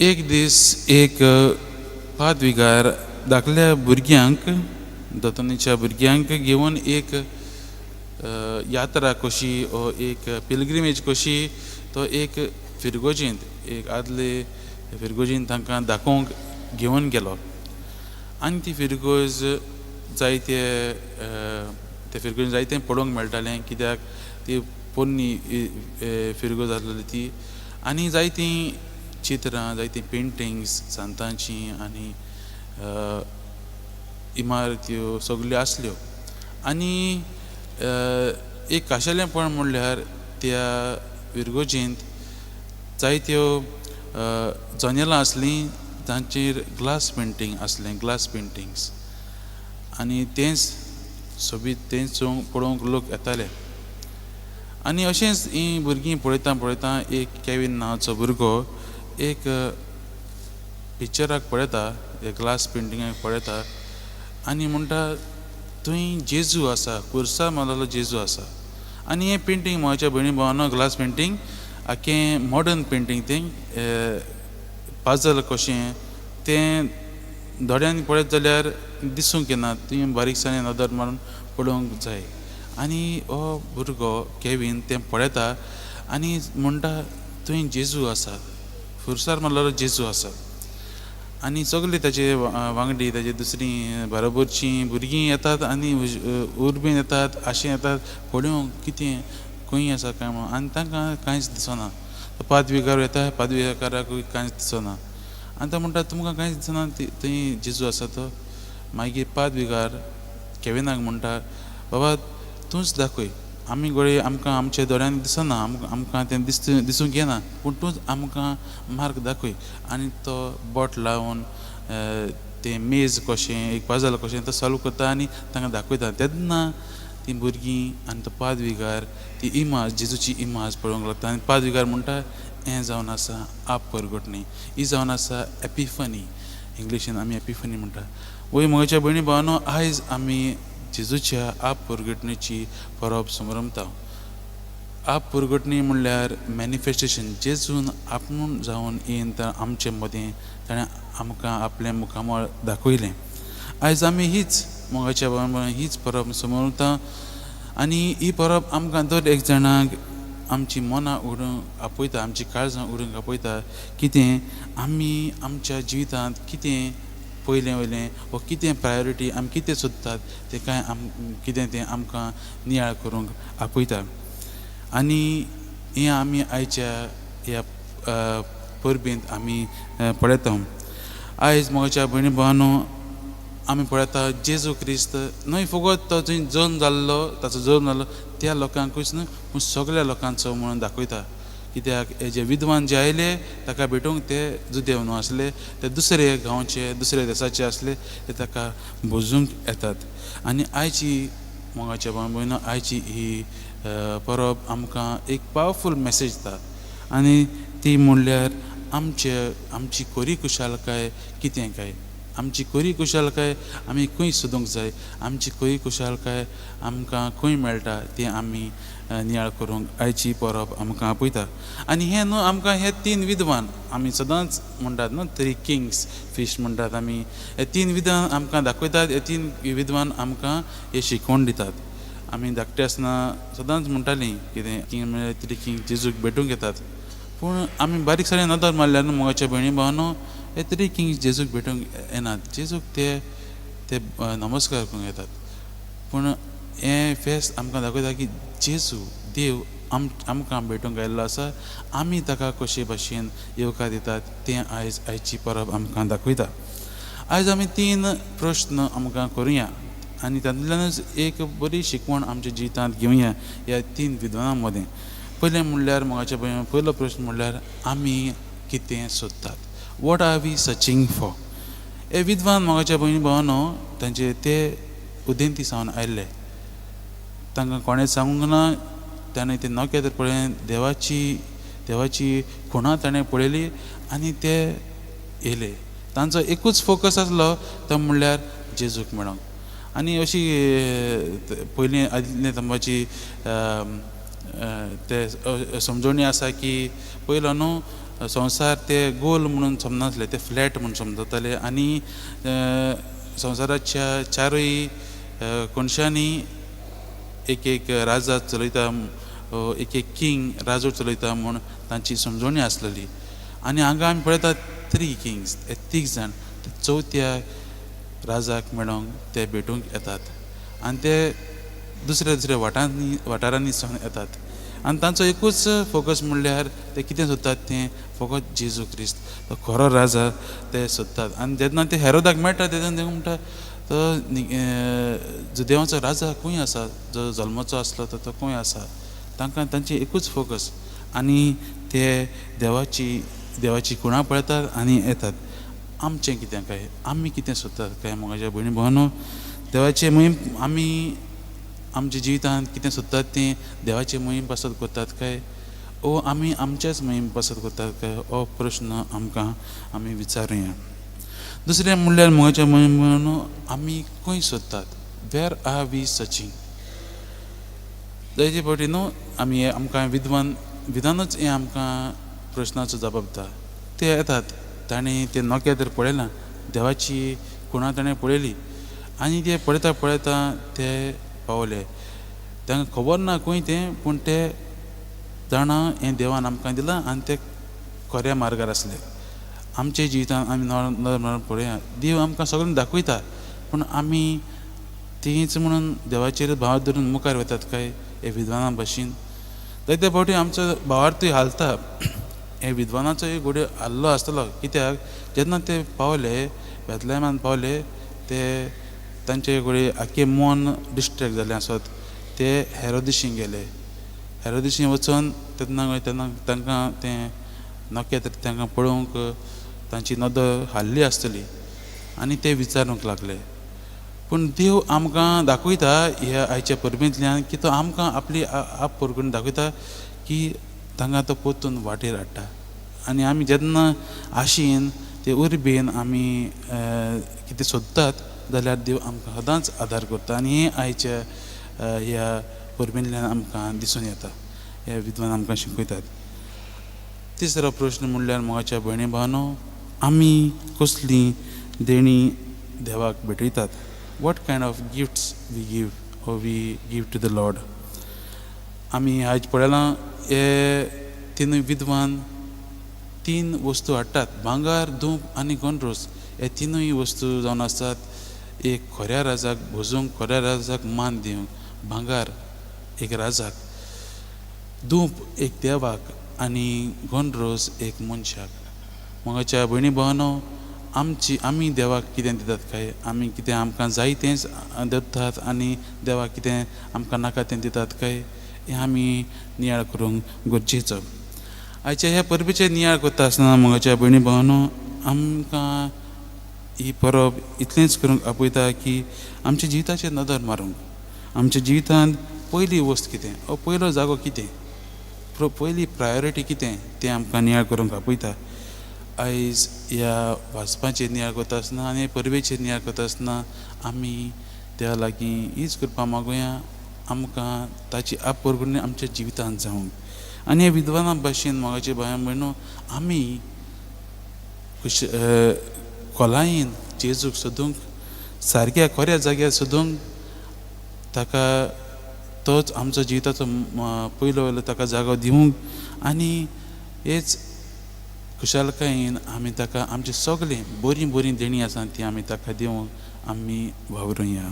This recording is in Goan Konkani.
एक दीस एक पादविगार धाकल्या भुरग्यांक, दोतोनीच्या भुरग्यांक घेवन एक यात्रा कशी ओ एक पिलग्रिमेज कशी तो एक फिरगोजींत, एक आदले फिरगोजींत तांकां दाखोवंक घेवन गेलो. आनी ती फिरगोज जायते, ते फिरगोज जायतें पळोवंक मेळटालें, कित्याक ती पोन्नी फिरगोज आसलेली ती. आनी जायतीं चित्रां, जायतीं पेंटिंग्स सांतांचीं आनी इमारत्यो सगल्यो आसल्यो. आनी एक खाशेलेंपण म्हणल्यार त्या फिरगोजींत जायत्यो जनेलां आसलीं तांचेर ग्लास पेंटींग आसलें, ग्लास पेंटिंग्स. आनी तेंच सोबीत तेंच पळोवंक लोक येताले. आनी अशेंच हीं भुरगीं पळयता पळयता एक केवीन नांवाचो भुरगो एक पिक्चराक पळयता, एक ग्लास पेंटिंगाक पळयता आनी म्हणटा, थंय जेजू आसा, खुर्सा मारलेलो जेजू आसा. आनी हें पेंटींग, म्हज्या भयणी भावानो, ग्लास पेंटींग आख्खें मॉडर्न पेंटींग, तें पाजल कशें, तें दोळ्यांनी पळयत जाल्यार दिसूंक येना, तुवें बारीकसाणेन नदर मारून पळोवंक जाय. आनी हो भुरगो केवीन तें पळयता आनी म्हणटा, थंय जेजू आसा, खुर्सार मारलेलो जेजू आसा. आनी सगळे ताचे वांगडी, ताजे दुसरीं बरोबरचीं भुरगीं येतात आनी उर्बेन येतात, आशेन येतात पळोवंक कितें खंय आसा काय म्हणून. आनी तांकां कांयच दिसना. तो पादविगार येता, पादविगाराकूय कांयच दिसना. आनी तो म्हणटा, तुमकां कांयच दिसना थंय जेजू आसा तो? मागीर पादविगार केविनाक म्हणटा, बाबा तूंच दाखय, आमी घडये आमकां आमच्या दोळ्यांनी दिसना, आमकां तें दिसूंक येना, पूण तूंच आमकां मार्ग दाखय. आनी तो बोट लावन तें मेज कशें, एक पजल कशें तो सॉल्व करता आनी तांकां दाखयता. तेन्ना तीं भुरगीं आनी तो पादविगार ती इमाज, जेजूची इमाज पळोवंक लागता. आनी पादविगार म्हणटा, हें जावन आसा आप परगटणी, ही जावन आसा एपिफनी, इंग्लिशीन आमी एपिफनी म्हणटा. वय म्हज्या भयणी भावानो, आयज आमी जेजूच्या आप परगटणेची परब समरमता. आप परगटणी म्हणल्यार मॅनिफेस्टेशन, जेजून आपूण जावन येवन तर आमचे मदें ताणें आमकां आपलें मुखामळ दाखयलें. आयज आमी हीच मोगाच्या भावान हीच परब समरता. आनी ही परब आमकां दर एक जाणांक आमची मनां उडूंक आपयता, आमची काळजां उडूंक आपयता. कितें आमी आमच्या जिवितांत कितें पयलें वयलें वा कितें प्रायोरिटी आमी कितें सोदतात तें कांय कितें तें आमकां नियाळ करूंक आपयता. आनी हें आमी आयच्या ह्या परबेंत आमी पळयता. आयज म्हज्या भयणी भावानो, आमी पळयता जेजू क्रिस्त न्हय फकत तो जंय जल्म जाल्लो, ताचो जल्म जाल्लो त्या लोकांकूच न्हय, पूण सगळ्या लोकांचो म्हणून दाखयता. कित्याक हे जे विद्वान जे आयले ताका भेटूंक ते जुदेव न्हू आसले, ते दुसरे गांवचे, दुसरे देसाचे आसले, ते ताका भोजूंक येतात. आनी आयची मोगाच्या भाव भयणो, आयची ही परब आमकां एक पावरफूल मॅसेज दिता. आनी ती म्हणल्यार आमची खरी खुशालकाय कितें काय, आमची खरी खुशालकाय आमी खंय सोदूंक जाय, आमची खरी खुशालकाय आमकां खंय मेळटा तें आमी नियाळ करूंक आयची परब आमकां आपयता. आनी हें न्हू आमकां हे तीन विद्वान, आमी सदांच म्हणटात न्हू थ्री किंग्स फिश म्हणटात आमी, हे तीन विद्वान आमकां दाखयतात, हे तीन विद्वान आमकां हे शिकवण दितात. आमी धाकटे आसतना सदांच म्हणटालीं कितें किंग म्हळ्यार थ्री किंग जेजूक भेटूंक येतात, पूण आमी बारीक सारीक नदर मारल्यार न्हू मोगाच्या भयणी भावानो, हे थ्री किंग्स जेजूक भेटूंक येनात, जेजूक ते ते नमस्कार करूंक येतात. पूण हें फेस्त आमकां दाखयता की जेजू देव आमकां भेटूंक आयिल्लो आसा, आमी ताका कशे भाशेन येवकार दितात तें आयज आयची परब आमकां दाखयता. आयज आमी तीन प्रश्न आमकां करुया आनी तातूंतल्यानूच एक बरी शिकवण आमच्या जिवितांत घेवया ह्या तीन विद्वानां मदें. पयलें म्हणल्यार मोगाच्या भयण, पयलो प्रश्न म्हणल्यार आमी कितें सोदतात, what are we searching for. हे विद्वान मोगाच्या भयणी भावानो, तांचे ते उदेंती सावन आयिल्ले, तांकां कोणें सांगूंक ना, ताणें तें नखेत्र पळयलें, देवाची खुणा ताणें पळयली आनी ते येयले. तांचो एकूच फोकस आसलो तो म्हणल्यार जेजूक मेळोंक. आनी अशी पयलीं आदल्या तेंपाची ते समजवणी आसा की पयलो न्हू संवसार ते गोल म्हणून समजनासले, ते फ्लॅट म्हूण समजताले आनी संवसाराच्या चारूय कोनशांनी एक एक राजा चलयता, एक एक किंग राजो चलयता म्हूण तांची समजवणी आसलेली. आनी हांगा आमी पळयतात 3 किंग्स, हे 3 जाण चवथ्या राजाक मेळोंक ते भेटूंक येतात आनी ते दुसऱ्या दुसऱ्या वाठारांनी सावन येतात आनी तांचो एकूच फोकस म्हणल्यार ते कितें सोदतात तें फकत जेजू क्रिस्त तो खरो राजा ते सोदतात. आनी जेन्ना ते हेरोदाक मेळटा तेन्ना ते म्हणटा तो जुदेवाचो राजा खंय आसा, जो जल्माचो आसलो तो खंय आसा. तांकां तांची एकूच फोकस आनी ते देवाची खुणां पळयतात आनी येतात. आमचें कितें काय, आमी कितें सोदतात काय म्हज्या भयणी भावांनो, देवाचे मोहीम आमी आमच्या जिवितांत कितें सोदतात तें देवाचे मोहीम पासत करतात काय ओ आमी आमचेच मोहीम पासत करतात काय, हो प्रश्न आमकां आमी विचारुया. दुसरें म्हणल्यार म्हज्या मोहीम भावांनो, आमी खंय सोदतात, वेर आर we searching. जायते फावटी न्हू आमी आमकां विधानूच हें आमकां प्रश्नाचो जबाब दिता. ते येतात, ताणें ते नोक्या तर पळयलां, देवाची खुणां ताणें पळयली आनी ते पळयता पळयता ते पावले. तांकां खबर ना खंय तें, पूण ते जाणा हें देवान आमकां दिलां आनी ते खऱ्या मार्गार आसले. आमच्या जिवितांत आमी नदर मारून पळोवया, देव आमकां सगळें दाखयता पूण आमी तींच म्हणून देवाचेर भाव धरून मुखार वतात काय हे विद्वाना भशेन. जायते फावटी आमचो भावार्थूय हालता, हे विद्वानाचो एक घोडयो हाल्लो आसतलो, कित्याक जेन्ना ते पावले बेतलेमान पावले ते तांचे घोडये आख्खें मन डिस्ट्रेक्ट जालें आसत, ते हेरोदिशीं गेले. हेरोदिशीं वचोन तेन्ना तेन्ना तांकां तें नखेत्र तांकां पळोवंक तांची नदर हाल्ली आसतली आनी ते विचारूंक लागले. पूण देव आमकां दाखयता ह्या आयच्या परबेंतल्यान की तो आमकां आपली आप परगण दाखयता की तांकां तो परतून वाटेर हाडटा. आनी आमी जेन्ना आशेन ते उर्बेन आमी कितें सोदतात जाल्यार देव आमकां सदांच आदार करता. आनी हें आयच्या ह्या परबेंतल्यान आमकां दिसून येता, ह्या विद्वान आमकां शिकयतात. तिसरो प्रश्न म्हणल्यार म्हज्या भयणी भावांनो, आमी कसली देणी देवाक भेटयतात? What kind of gifts we give or we give to the Lord? आमी आयज पळयलां हे तिनूय विद्वान 3 वस्तू हाडटात, भांगर, धूप आनी गोंड्रोस. हे तिनूय वस्तू जावन आसात एक खऱ्या राजाक भोजूंक, खऱ्या राजाक मान दिवंक. भांगर एक राजाक, धूप एक देवाक आनी गोंड्रोस एक मनशाक. म्हज्या भयणी भावांनो, आमी देवाक कितें दितात काय? आमी कितें आमकां जाय तेंच दितात आनी देवाक कितें आमकां नाका तें दितात काय? हें आमी नियाळ करूंक गरजेचो. आयच्या ह्या परबेचेर नियाळ करता आसतना म्हज्या भयणी भावांनो, आमकां ही परब इतलेंच करूंक आपयता की आमच्या जिविताचेर नदर मारूंक, आमच्या जिवितांत पयली वस्त कितें, ओ पयलो जागो कितें, पयली प्रायोरिटी कितें तें आमकां नियाळ करूंक आपयता. आयज ह्या वाचपाचेर नियाळ करता आसतना आनी परबेचेर नियाळ करता आसतना आमी त्या लागीं हीच करपा मागुया, आमकां ताची आपरगुणी आमच्या जिवितांत जावंक. आनी हे विद्वाना भाशेन मोगाचे भाया भयणो, आमी खोलायेन जेजूक सोदूंक, सारक्या खऱ्या जाग्यार सोदूंक, ताका तोच आमचो जिविताचो पयलो वयलो ताका जागो दिवंक आनी हेच खुशालकायेन आमी ताका आमची सगळीं बरीं बरीं देणीं आसा ती आमी ताका दिवंक आमी वावरुया.